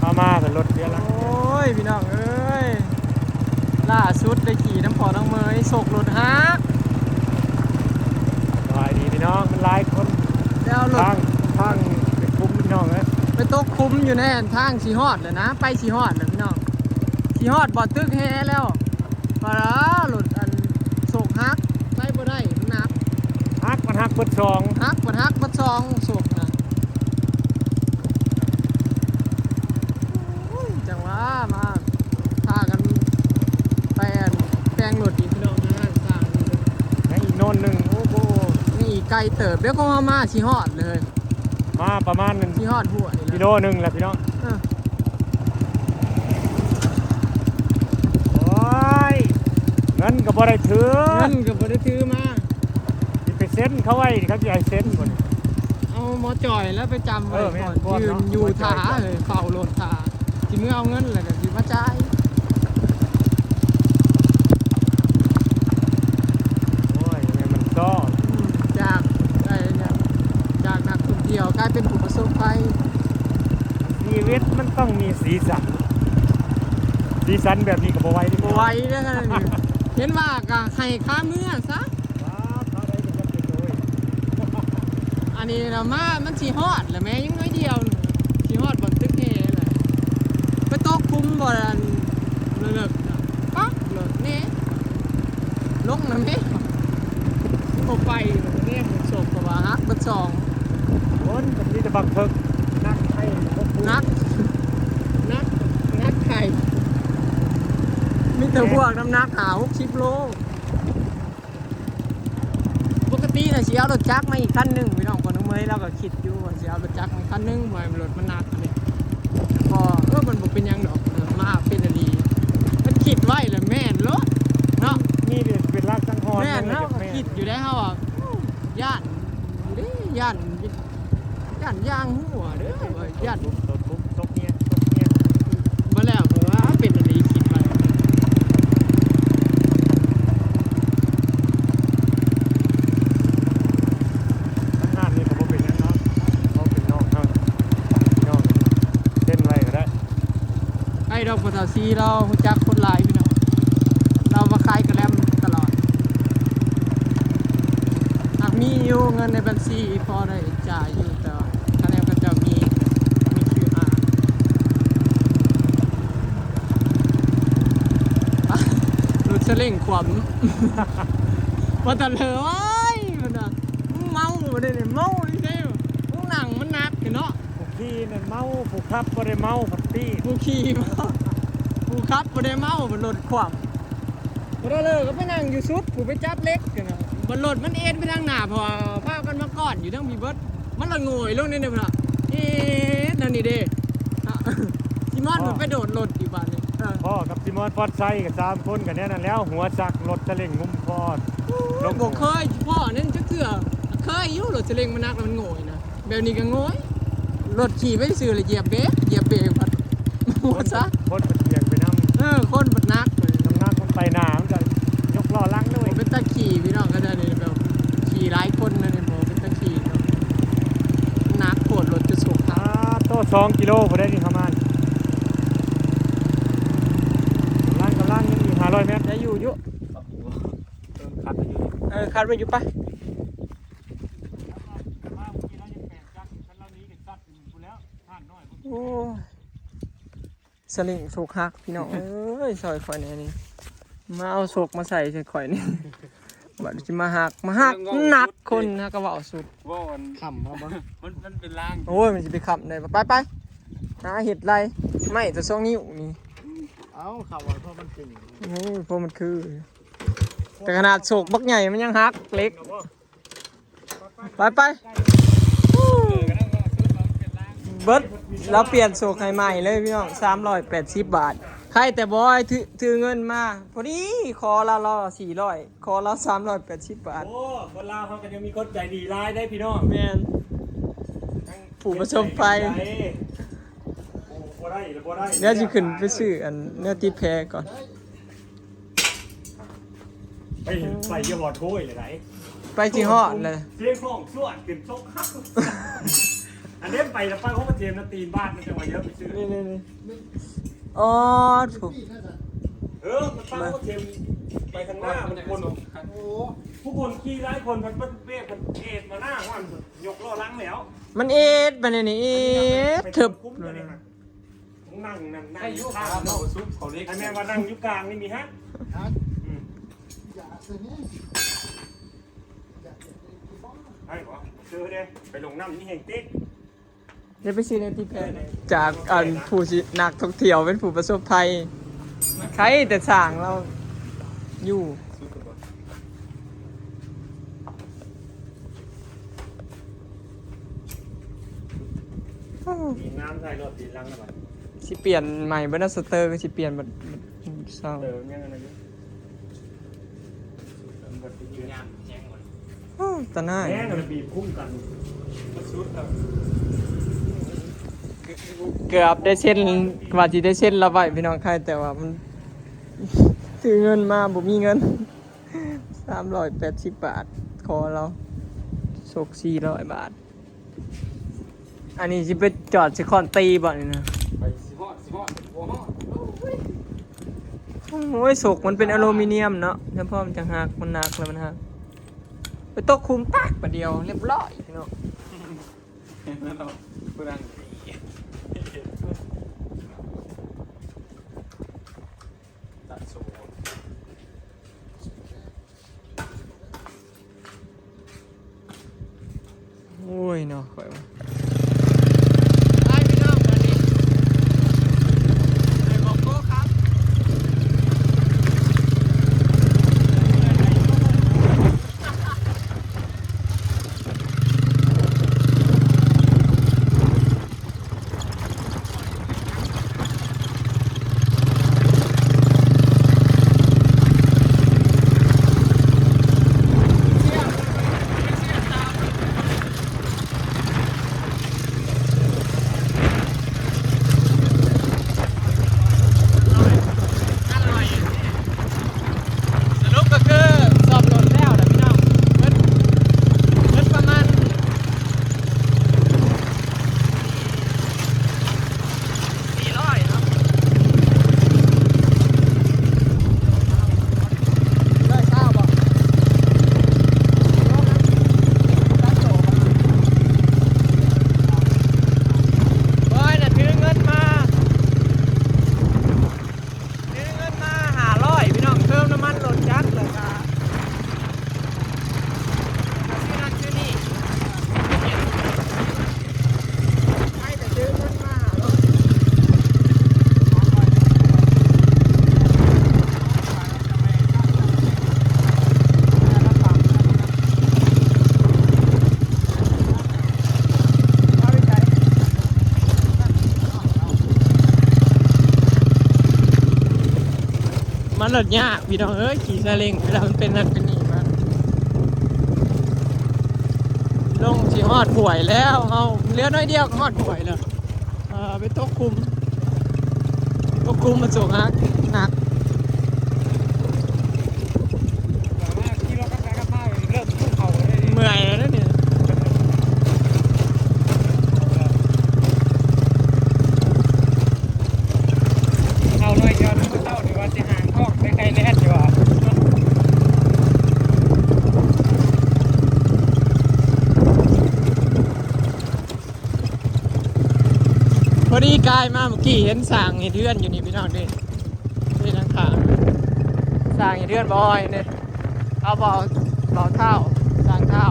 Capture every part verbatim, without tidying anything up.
เอามาเป็นรถเสียหลัก โอ้ย พี่น้องเอ้ย ล่าสุดได้ขี่น้ำพอน้องเมย โศกรถฮัก สบายดีพี่น้อง มันหลายคน แล้วรถ ทาง ทางเป็นคุ้มพี่น้องเอ้ย ไปตกคุ้มอยู่แน่ ทางสิฮอดแล้วนะ ไปสิฮอดแล้วพี่น้อง สิฮอดบ่อตึกแฮแล้ว พอละรถอันโศกฮัก ไปบ่ได้ มันหนัก ฮักมันฮักเบิดสอง ฮักมันฮักเบิดสอง โศกนะ โอ้ย จังหวะมา พากันไปอันแปลงรถอีกพี่น้องนะ สร้างอีก ยังอีกโน่นหนึ่ง โอ้โห นี่อีกไกลเติบ เดี๋ยวของเฮามาสิฮอดเลย มาประมาณหนึ่ง สิฮอดหัวนี่แหละ กิโลหนึ่งแหละพี่น้อง เออ โอ้ย เงินก็บ่ได้ถือ เงินก็บ่ได้ถือมา สิไปเซ็นเขาไว้ เขาสิให้เซ็นบ่นี่ เอาหมอจ่อยแล้วไปจำไว้ เออ แม่น ก่อน ก่อน ยืน เนาะ อยู่ หมอจ่อย ถ่า ก่อน เออ เฝ้ารถถ่า สิมื้อเอาเงินแล้วก็สิมาจ่าย โอ้ย แม่นมันซ้อ อืม จาก ไอ้เนี่ย จากนักท่องเที่ยวกลายเป็นผู้ประสบภัย ชีวิตมันต้องมีสีสัน สีสันแบบนี้ก็บ่ไหวเด้ บ่ไหวเด้อ เห็นว่าก็ให้ค่าเมือซะ ว้าว เขาได้เป็นคนเป็นโอ้ย อันนี้นะมา มันสิฮอดแหละแม่ ยังน้อยเดียวหนึ่ง สิฮอดบ่อนตึกแฮแหละ ไปตกคุ้มบ่อนเลิกๆน่ะ ปั๊บเลิกแน่ ลงนะแม่ บ่ไปแม่ มันโศกเพราะว่าฮักเบิดสอง โอ้ย มันมีแต่บักเถิก นักไข่ นัก นัก นักไข่ มีแต่พวกน้ำหนักห้าหกสิบโล ปกติน่ะสิเอารถจักรมาอีกคันหนึ่งพี่น้อง คนเมื่อยเราก็คิดอยู่ว่าสิเอารถจักรมาอีกคันหนึ่ง เพราะว่ารถมันหนักอันนี้ ก็ เออ มันบ่เป็นหยังดอก เออ มาเป็นอันนี้ มันคิดไว้แหละแม่นโลดเนาะ มีเป็นหลักสังหรณ์ แม่น แม่น เฮาก็ แม่น คิดอยู่ได้เฮาอ่ะ อู้ ย่านอยู่เด้ ย่าน ย่านยางหัวเด้อ ย่าน ตกหลุม ตกหลุม ตกเมีย ตกเมีย บ่แล้ว เพราะว่าเป็นอันนี้คิดไว้ ทางด้านนี้ก็บ่เป็นหยังเนาะ เขาเป็นน้องเฮา พี่น้อง เต้นไว้ก็ได้ ไอ้ดอกบัวเถาซีเรารู้จักคนหลายพี่น้อง เรามาขายกะแลมตลอด หากมีอยู่เงินในบัญชีพอได้จ่ายอยู่ แต่ว่ากะแลมเขาเจ้ามี มี คิวอาร์ รถสลิงขวม ว่าแต่เลย โอ้ย มันน่ะ มึงเมาบ่ได้เนี่ย เมาอีกแล้ว มึงนั่งมันหนักอยู่เนาะ ผู้ขี่นั่นเมา ผู้ขับบ่ได้เมา ผัดตี้ ผู้ขี่เมา ผู้ขับบ่ได้เมา มันรถขวม บ่ได้เลย ก็ไปนั่งอยู่สุด ผู้ไปจับเหล็กกันน่ะ มันรถมันเอ็นไปทางหน้า เพราะว่าพากันมาก่อนอยู่ทางพีเบิร์ด มันละโงยลงนี่เนี่ย เอ๊ะ นั่นนี่เด้ ซิมอนมันไปโดดรถอยู่บ้านนี่ เออ พ่อกับซิมอนฟอดไซกับสามคนกันแน่นั่นแล้ว หัวสักรถสลิงงุ้มคอ ลง บ่เคยพ่อนั่นจักเทื่อ เคยอยู่รถสลิงมันหนักแล้วมันโงยนะ แบบนี้ก็โงย รถขี่ไปซื่อเลยเหยียบเบรก เหยียบเบรกพัด หัวซะ คนมันเอียงไปนำ เออ คนมันหนักเลย น้ำหนักมันไปหนา มันก็ยกล้อหลังเลย เป็นตาขี่พี่น้องก็ได้นี่แบบ ขี่หลายคนนะเนี่ย บ่เป็นตาขี่เนาะ หนักโพดรถจะสุกครับ อ่า โตสองกิโลพอได้นี่ประมาณ กำลัง กำลังยังอีกห้าร้อยเมตร ได้อยู่อยู่ เออ คัดไปอยู่ เออ คัดไปอยู่ปะ โอ้ย สลิงสุกหักพี่น้องเอ้ย ซอยข่อยแหน่นี่ มาเอาศกมาใส่ใส่ข่อยนี่ บัดสิมาหัก มาหัก หนักคนนะ ก็เว้าสุด ว่าอัน ค้ำเอาบ่ มัน มันเป็นลาง โอ้ย มันสิไปค้ำได้บ่ ไปไป หาเห็ดไร ไม้แต่สองนิ้วนี่ เอ้า ค้ำเอาเพราะมันเป็น โอ้ย เพราะมันคือ แต่ขนาดศกบักใหญ่มันยังหักเหล็ก ไปไป เบิด เราเปลี่ยนศกให้ใหม่เลยพี่น้อง สามร้อยแปดสิบ บาท ใครแต่บอยถือ ถือเงินมา พอดี ขอละรอ สี่ร้อย ขอละ สามร้อยแปดสิบ บาท โอ้ คนลาวเขาก็ยังมีคนใจดีหลายได้พี่น้อง แม่น ผู้ประสบภัย โอ้ บ่ได้ บ่ได้ เดี๋ยวสิขึ้นไปซื้ออันเนื้อติดแพก่อน ไป ไปเยี่ยมหอดโถ้ยเลยไหน ไปสิฮอดเลย เสียงห้องสวดขึ้นชกคัก อันเล่นไปแล้วป้าเขาก็เทียมนะตีนบ้านมันจะมาเยอะไปซื้อ นี่นี่นี่อ๋อถูก เออ มันป้าเขาก็เทียมไปทางหน้ามันคน โอ้ ผู้คนขี่หลายคนมันมันเบรกมันเอดมาหน้ามันยกล้อหลังแล้ว มันเอดมาเนี่ยนี่เอดเถิบ คุ้มเลยนะ นั่งนั่นนั่ง ให้ยุ ข้าง เขาซุปเขาเล็ก อันนี้ว่านั่งอยู่กลางนี่มีฮะ ครับ อืม อย่าเสียนี่ อย่าเสียนี่ ให้บ่เจอเด้ ไปลงน้ำนี่แห่งติด เดี๋ยวไปซื้อในที่แพง จากอันผู้สินักท่องเที่ยวเป็นผู้ประสบภัย ใครแต่สร้างเราอยู่ มีน้ำใส่รถดีลังนะบัด สิเปลี่ยนใหม่เบิดนะ สเตอร์ก็สิเปลี่ยนบัดเศร้า เติมยังไงนะ โอ้ตาหน้า แม่งอะไรบีบคุ้มกัน เกือบได้เซ็น ว่าสิได้เซ็นรับไว้พี่น้องไทย แต่ว่ามัน ถือเงินมาบ่มีเงิน สามร้อยแปดสิบบาท ขอเรา สกสี่ร้อยบาท อันนี้สิไปจอดสิคอนตีบ่นี่นะ ไปสิฮอด สิฮอด บ่ฮอด โอ้ย สกมันเป็นอลูมิเนียมเนาะ แล้วพอมันจะหัก มันหนักแล้วมันหัก ไปตกคุมปักบาดเดียว เรียบร้อยพี่น้อง นั่นเนาะ ผู้นั้น ตัดโซ่ โอ้ยเนาะ ข่อยว่า ไปพี่น้อง วันนี้ ไปบอกโก้ครับ สรุปก็คือซ่อมรถแล้วนะพี่น้อง เบิด เบิดประมาณ สี่ร้อยเนาะ ร้อยเศร้าบ่ โอ้ย น่ะถือเงินมา ถือเงินมาห้าร้อยพี่น้อง เติมน้ำมันรถจักรเลยค่ะ ซื้อนั่นซื้อนี่ ให้แต่ซื้อเงินมาห้าร้อย มันรถยากพี่น้องเอ้ย ขี่ซาเล้งเวลามันเป็นนั่นเป็นนี่มา ลงสิฮอดห้วยแล้ว เฮาเหลือน้อยเดียวก็ฮอดห้วยแล้ว เอ่อ ไปตกคุม ตกคุมมันสูงฮักหนัก ขี่รถกลับไปกลับมาเริ่มภูเขาเลย เมื่อยแล้วเนี่ย เอาหน่อยเดียวนะมื้อเช้านี่ว่าสิหางทองไปไกลแล่นอยู่ว่ะ พอดีกายมาเมื่อกี้เห็นสร้างเฮ็ดเฮือนอยู่นี่พี่น้องเด้ นี่นะคะ สร้างเฮ็ดเฮือนบ่อยเนี่ย เอาบ่ บ่เฒ่า สร้างเฒ่า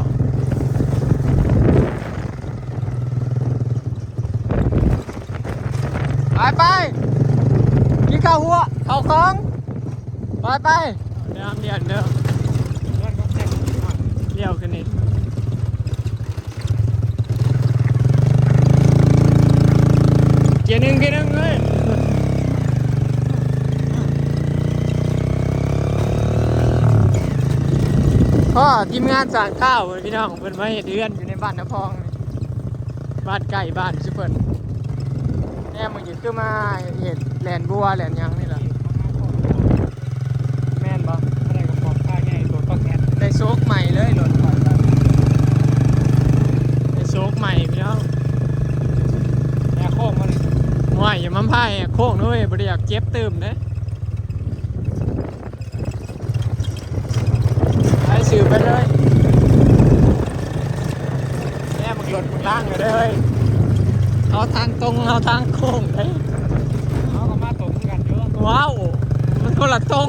ไปไป กินข้าวหัว ข้าวของ ไปไป เดี๋ยวเดี๋ยวเดี๋ยว เดี๋ยวขึ้นนี่ เกียร์หนึ่ง เกียร์หนึ่งเลย พ่อทีมงานสร้างข้าวพี่น้อง เพิ่นมาเฮ็ดเฮือนอยู่ในบ้านนาพองนี่ บ้านใกล้บ้านซุเพิ่น แน่มึงอยู่คือมาเฮ็ดแลนบัวแลนหยังนี่ล่ะ แม่นบ่ อะไรก็ปลอดภัยไง รถก็แคส ได้โชคใหม่เลยรถข่อย ได้โชคใหม่พี่น้อง ว้าย อย่ามาพายแหกโค้งนะเว้ย บ่ได้อยากเจ็บตื่มเด้ ไป สืบไปเลย แม่มึงหลดมึงล่างเลยเด้ย เอาทางตรง เอาทางโค้งเด้ย เขาก็มาตรงกันอยู่ ว้าว มันคนละตรง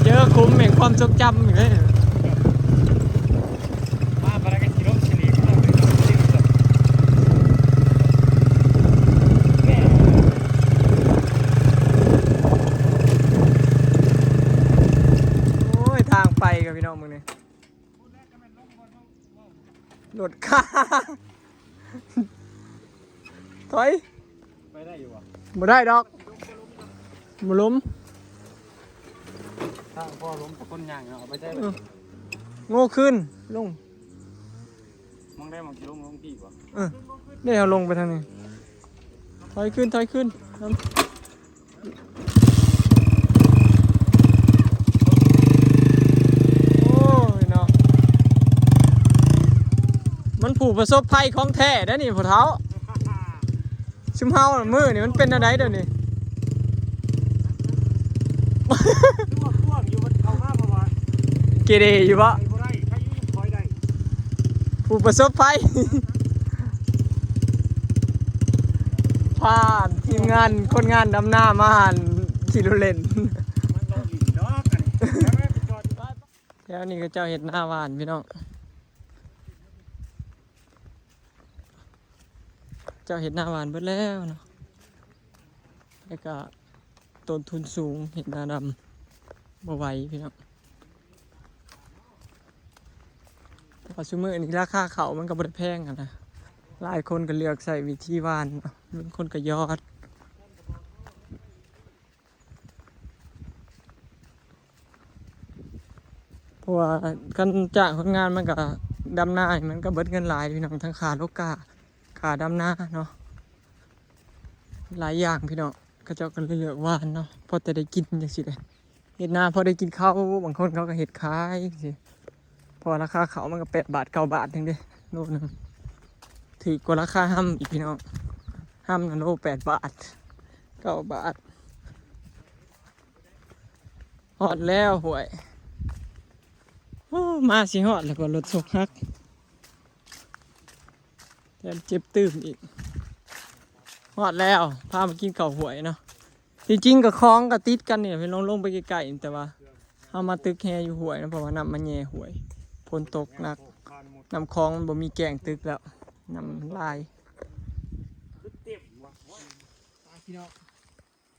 เจอคุ้มแห่งความทรงจำอีกเลย มาปะละกันกิโลเฉลี่ยก็เลย โอ้ย ทางไปกับพี่น้องมึงนี่ รถข้า ถอย ไปได้อยู่วะ บ่ได้ดอก บ่ล้ม ทางพ่อล้มกับคนย่างเอาไปใช้ เออ โง่ขึ้น ลง มองได้มองกี่ลงลงพี่วะ เออ ได้เอาลงไปทางนี้ ถอยขึ้น ถอยขึ้น โอ้ยเนาะ มันผู้ประสบภัยของแท้ได้อนี่พ่อเฒ่า ซุมเฮาน่ะมื้อนี่มันเป็นอะไรเดี๋ยวนี้ คือว่าพ่วงอยู่มันเข้ามาเพราะว่า เกเรอยู่บ่ ไปบ่ได้ ใครอยู่ยังคอยได้ ผู้ประสบภัย ผ่านทีมงานคนงานดำนามาหันขี่รถเล่น มันรอหลินดอกอันนี้ แล้วแม่ไปจอด แถวนี้เขาเจ้าเฮ็ดนาหว่านพี่น้อง เจ้าเฮ็ดนาหว่านเบิดแล้วเนาะ แล้วก็ต้นทุนสูง เฮ็ดนาดำบ่ไหวพี่น้อง เพราะซุมื้อนี้ราคาข้าวมันก็บ่ได้แพงอะนะ หลายคนก็เลือกใช้วิธีหว่านเนาะ บางคนก็หยอด เพราะว่าคันจ้างคนงานมันก็ดำนานี่มันก็เบิดเงินหลายพี่น้อง ทั้งค่าลกา ค่าดำนาเนาะ หลายอย่างพี่น้อง เขาเจ้าก็เลยเลือกหว่านเนาะ พอแต่ได้กินจังซี่แหละ เฮ็ดนาพอได้กินข้าว บางคนเขาก็เฮ็ดขายจังซี่ เพราะว่าราคาข้าวมันก็แปดบาท เก้าบาทหนึ่งเด้ โลหนึ่ง ถือกว่าราคาฮ่ำอีกพี่น้อง ฮ่ำน่ะโลแปดบาท เก้าบาท ฮอดแล้วห้วย โอ้ มาสิฮอดแล้วก็รถซกฮัก แถมเจ็บตื่มอีก ฮอดแล้ว พามากินข้าวห้วยเนาะ จริงๆก็คลองก็ติดกันนี่แหละ พี่น้อง ลงไปใกล้ๆ แต่ว่าเฮามาตึกแฮอยู่ห้วยนะ เพราะว่าน้ำมันแย่ห้วย ฝนตกหนัก น้ำคลองมันบ่มีแก่งตึกแล้ว น้ำมันหลาย คือเต็มว่ะ พี่น้อง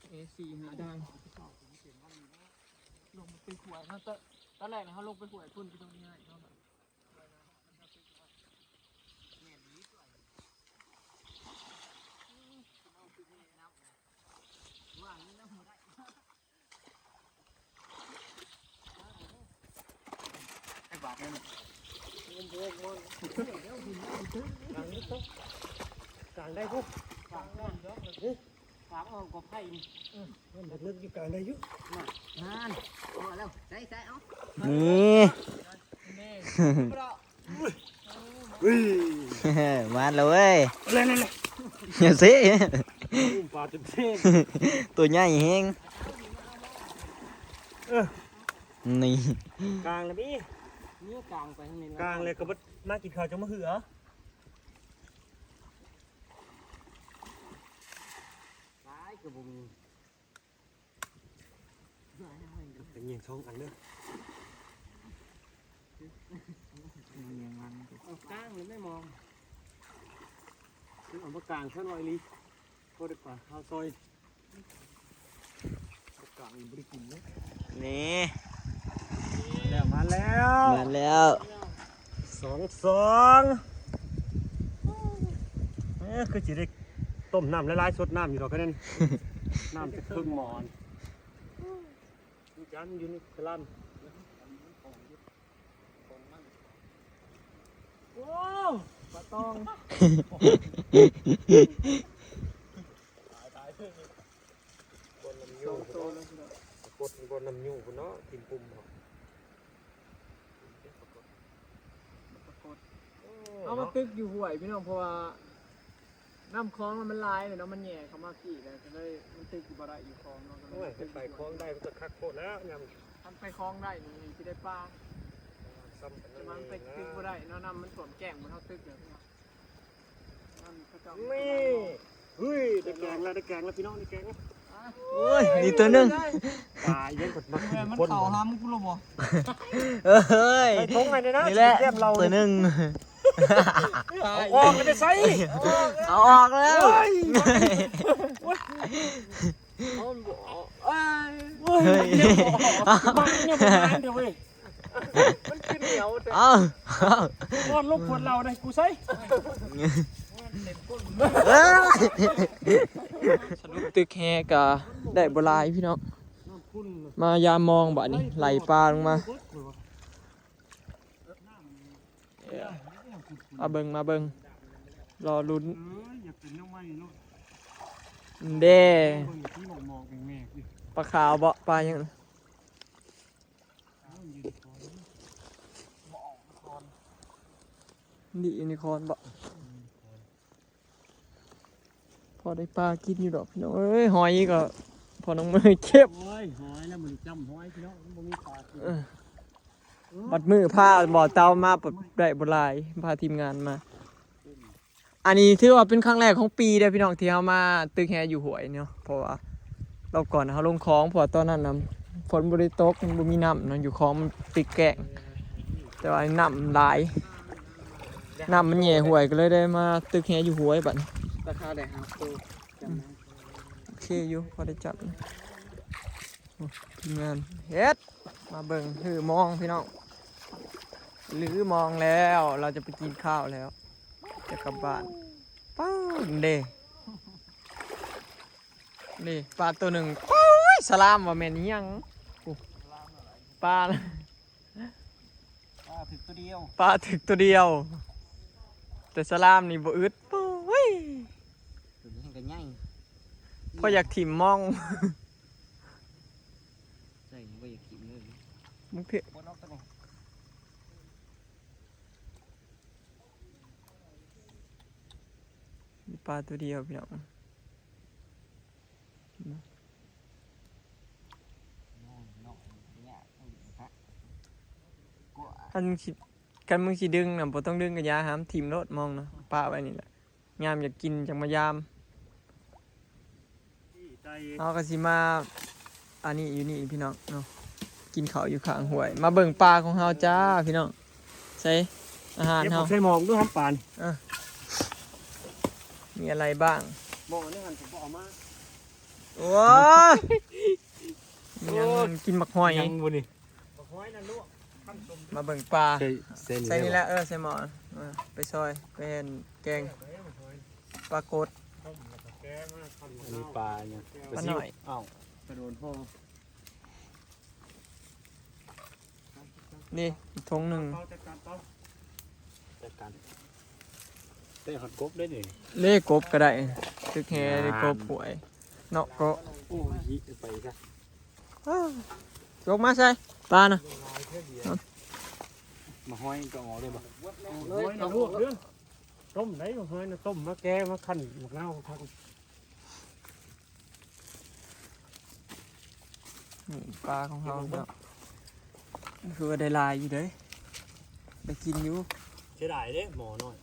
เอ สี่ ห้าด่าง ลงไปห้วยเนาะ ตอน ตอนแรกนะเฮาลงไปห้วยพุ่น พี่น้อง นี่ไงเนาะ กลางได้ปุ๊บ กลางได้ กลางออกกว่าไผ่นี่ เออ มันลึกอยู่ กลางได้อยู่ นั่น พอแล้ว ใส่ ใส่ เอา นี่ เฮ้ย มาแล้วเว้ย อะไรนั่นน่ะ อย่าสิ อุ้มปลาเต็มที่ ตัวใหญ่แฮง เออ นี่ กลางแล้วพี่ นี่กลางไปทางนี้ กลางเลยก็บ่มากินข้าวจะมาเหือ หลายก็บ่มี เป็นเงี้ยงสองอันเด้อ เอากลางหรือไม่มอง คือเอามากลางซะหน่อยลิ ก็ได้ปลาข้าวซอย กลางยังไม่ได้กินเลย นี่ แล้วมาแล้ว มาแล้ว สองสอง เอ้ย คือสิได้ต้มน้ำหลายๆ สดน้ำอยู่ดอกกันนั่น น้ำจะเพิ่งหมอน นี่จันอยู่นี่กะหล่ำ โอ้ ปลาตอง ตายๆ บนน้ำยู สองตัวแล้วพี่น้อง กดบนน้ำยูพุ่นเนาะ ทิ่มปุ่มเนาะ ปรากฏ โอ้ เอามา เนาะ ตึกอยู่ห้วยพี่น้อง เพราะว่าน้ำคลองมันหลายเลยเนาะ มันแหย่เข้ามาพี่แล้วก็เลยมันตึกอยู่บ่ได้อยู่คลองเนาะ ก็เลย โอ้ย มันตึกอยู่ ไปคลองได้มันก็คักโพดแล้วยาม คันไปคลองได้นี่สิได้ปลา ซ้ำกัน แต่ว่ามันไปตึกบ่ได้เนาะ น้ำมันท่วมแจ้งบ่เท่าตึกเลยพี่น้อง นี่ เฮ้ย ได้แกงแล้ว ได้แกงแล้วพี่น้อง ได้แกงแล้ว โอ้ย นี่ตัวหนึ่ง ตายยังกดมา แม่มัน คน เข่าหามกูแล้วบ่ เอ้ย ใส่ถุงไว้เลยนะ นี่แหละ เตรียมเรา ตัวหนึ่ง เอาออกเลยใส่ เอาออกแล้ว โอ้ย เอาบ่เอา เอ้ย เฮ้ย มันเนี่ยมันเดี๋ยวเว้ย มันคือเหนียวแต่ เอา เอา ก้อนลบขวดเหล้าได้กูใส่ เอ้ย สรุปตึกแฮกะได้บ่หลายพี่น้อง มายามมองบัดนี้ ไหลปลาลงมา มาเบิ่ง มาเบิ่ง รอลุ้น เอ้ย อยากเป็นน้องใหม่เนาะ เด้ เบิ่งที่หมอกๆแมงๆนี่ ปลาขาวบ่ ปลาหยัง นี่ยูนิคอร์นบ่ พอได้ปลากินอยู่ดอกพี่น้องเอ้ย หอยก็พอน้องเมย์เก็บ โอ้ย หอยแล้วมันจ้ำหอยพี่น้อง มันบ่มีปลากิน เออ บัดมื้อพาบ่าวเต้ามาปะได้บ่หลาย พาทีมงานมา อันนี้ถือว่าเป็นครั้งแรกของปีเด้อพี่น้อง ที่เฮามาตึกแฮอยู่ห้วยเนาะ เพราะว่ารอบก่อนเฮาลงคลอง เพราะว่าตอนนั้นน่ะฝนบ่ได้ตก มันบ่มีน้ำเนาะ อยู่คลองมันติดแก้ง แต่ว่าน้ำหลาย น้ำมันแหย่ห้วย ก็เลยได้มาตึกแฮอยู่ห้วยบัดนี้ ราคาได้ห้าตัว จำได้ โอเคอยู่ พอได้จับ โอ้ ทีมงานเฮ็ด มาเบิ่ง หื้อมองพี่น้อง หรือมองแล้ว เราจะไปกินข้าวแล้ว จะกลับบ้าน ป๊าดเด้ นี่ปลาตัวหนึ่ง ป๊าด สลามว่าแม่นอิหยัง โอ้ ปลา ปลาถึกตัวเดียว ปลาถึกตัวเดียว แต่สลามนี่บ่อึด ปุ้ย ตัวนี้ก็ใหญ่ พออยากถิ่มมอง ใช่ บ่อยากถิ่มเลย มึงเถอะ ปลดออกตัวนี้ มีปลาตัวเดียวพี่น้อง คันมึงสิ คันมึงสิดึงน่ะ บ่ต้องดึงกะยา หามถิ่มโลดมองนะ ปะไว้นี่แหละ ยามอยากกินจั่งมายาม เฮาก็สิมา อันนี้อยู่นี่พี่น้องเนาะ กินข้าวอยู่ข้างห้วย มาเบิ่งปลาของเฮาจ้าพี่น้อง ใส่อาหาร เดี๋ยวผ เฮา มใส่หม้อดูหามปลานี่ อ่ะ มีอะไรบ้าง หม้อนี่หั่นผมบ่เอามา โอ้ย ยังกินหมากหอย ยังบ่นี่ มาเบิ่งปลา ใส่ ใส่นี่ ใส่นี่แหละ แล้ว เออ ใส่หม้อ เออ ไปซอย ไปหั่นแกง ปลากด อันนี้ปลาเนี่ย ปลาน้อย อ้าว กระโดนพ่อ นี่อีกถุงหนึ่ง จัดการ แต่หัดกบได้นี่ เล่กบก็ได้ ตึกแฮ งาม เล่กบห้วย เนาะก็ โอ้ย ไปซะ อ้าว ยกมาใส่ปลานะ มาห้อยก็ออกได้บ่ เอาเลย เอาลวกเด้อ ต้มได้บ่ ห้อยนะ ต้มมาแกงมาคั่นหมากนาวครับ นี่ปลาของเราเนาะ คือว่าได้หลายอยู่เด้ ได้กินอยู่ เสียดายเด้ หม้อน้อย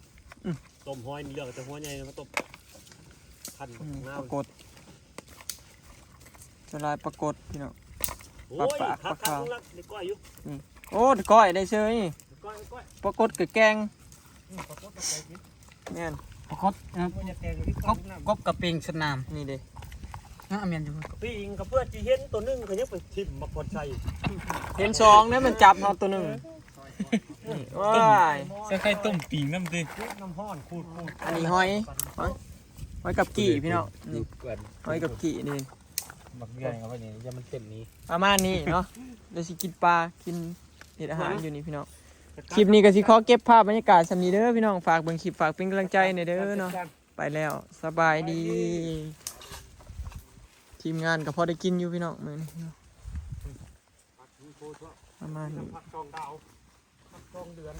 อืม ต้มห้อยนี่ เลือกแต่หัวใหญ่มาต้ม คั่น อืม หมากนาว ปลากด จะลายปลากดพี่น้อง โอ้ย ปลาปาก คักๆ ปลาขาว คักๆ ได้ก้อยอยู่ อืม โอ้ ได้ก้อยได้เชยนี่ ได้ก้อย ได้ก้อย ปลากดกับแกง อืม ปลากดกับแกงนี่ แม่น ปลากด เอ่อ มันจะแกงอยู่ที่ กบ กบกับปิงสนาม นี่เด้ อ่ะ แม่นอยู่ ปิ้งกับเพื่อนที่เห็นตัวหนึ่งเขายังไปถิ่มมาพอใจ เห็นสองนะ มันจับเฮาตัวหนึ่ง นี่ ว้าย ใส่ไข่ต้มปิ้งนำติ น้ำฮ้อนขูดๆ อันนี้หอย หอย หอยกับกี้พี่น้อง นี่ ดูก่อน หอยกับกี้นี่ หมักใหญ่เอาไว้นี่ อย่ามันเต็มนี้ ประมาณนี้เนาะ เดี๋ยวสิกินปลา กินเฮ็ดอาหารอยู่นี่พี่น้อง คลิปนี้ก็สิขอเก็บภาพบรรยากาศส่ำนี้เด้อพี่น้อง ฝากเบิ่งคลิป ฝากเป็นกำลังใจหน่อยเด้อเนาะ ไปแล้ว สบายดี ทีมงานก็พอได้กินอยู่พี่น้องมื้อนี้เนาะ ประมาณนี้ พักสองดาวพักสองเดือน